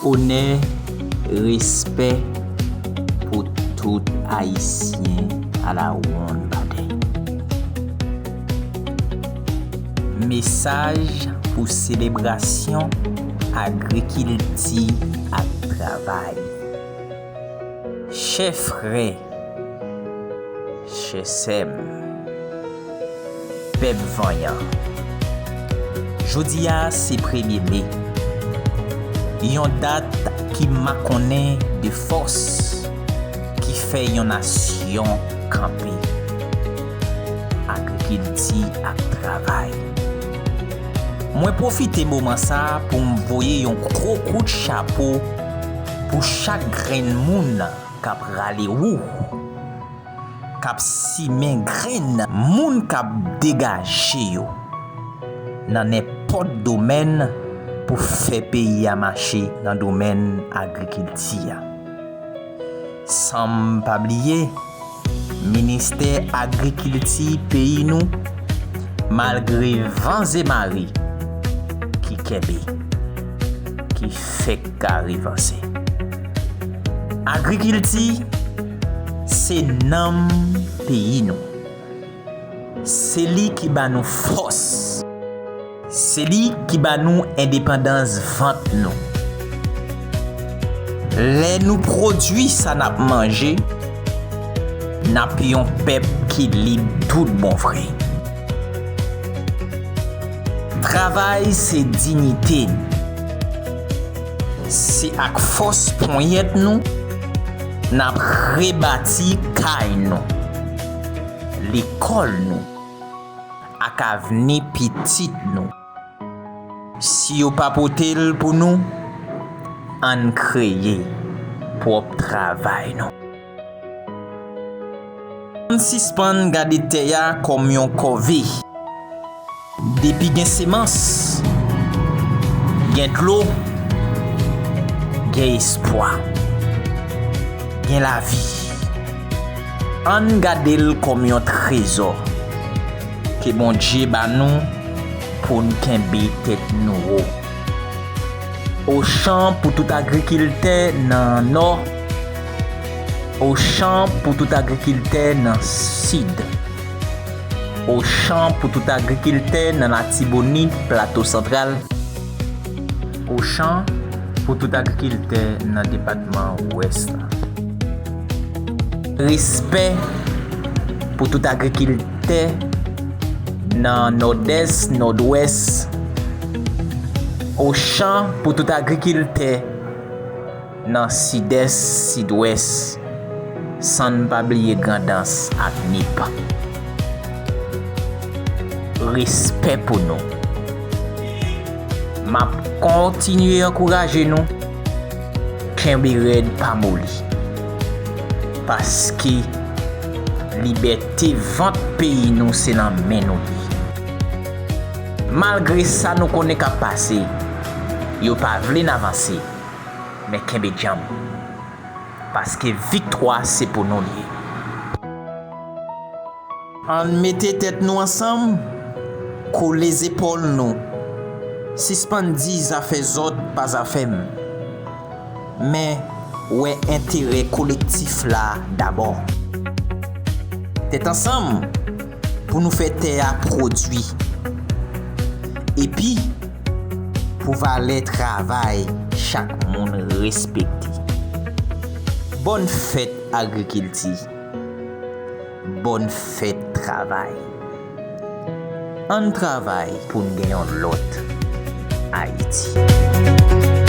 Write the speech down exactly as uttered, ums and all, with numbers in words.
Onè, respè pou tout Ayisyen alawonn batè. Mesaj pou selebrasyon agrikilti ak travay. Chè frè, chè sè m, pèp vanyan. Jodi a se premye me, yon dat ki makonnen de fòs ki fè yon nasyon kanpe. Agrikilti ak travay. Mwen pwofite moman sa a pou m voye yon gwo kout chapo pou chak grenn moun k ap rale wou, k ap simen grenn, moun k ap degaje yo nan nenpòt domèn pou fè peyi a mache nan domèn agrikilti a. San m pa bliye Ministè Agrikilti peyi nou, malgre van e mare ki kenbe, ki fèk gade vanse. Agrikilti se nanm peyi nou. Se li ki ba nou fòs. Se li ki ba nou endepandans vant nou. Lè nou pwodui sa n ap manje, n ap yon pèp ki lib tout bon vre. Travay se diyite n. Se ak fòs ponyèt nou n ap rebati kay nou, lekòl nou, ak avni pitit nou. Si yo pa pote l pou nou, ann kreye pwòp travay nou. Ann sispann gade tè a kòm yon kòve. Depi gen semans, gen dlo, gen espwa, gen lavi. Ann gade l kòm yon trezò ke Bondye ba nou pou n kenbe tèt nou wo. Ochan pou tout agrikiltè nan Nò. Ochan pou tout agrikiltè nan Sid. Ochan pou tout agrikiltè nan Latibonit, Plato Santral. Ochan pou tout agrikiltè nan depatman Wès la. Respè pou tout agrikiltè nan Nòdès, Nòdwès. Ochan pou tout agrikiltè nan Sidès, Sidwès, san n pa bliye Grandans ak Nip. Respè pou nou. M ap kontinye ankouraje nou. Kenbe rèd, pa moli. Paske libète vant peyi nou se nan men nou li ye. Malgre sa nou konnen k ap pase, yo pa vle n avanse, men kenbe djanm. Paske viktwa se pou nou li ye. Ann mete tèt nou ansanm, kole zepòl nou. Sispann di zafè zòt pa zafè m, men wè enterè kolektif la dabò. Tèt ansanm pou nou fè tè a pwodui. Epi, pou valè travay chak moun respekte. Bòn fèt agrikilti. Bòn fèt travay. Ann travay pou n gen yon lòt Ayiti.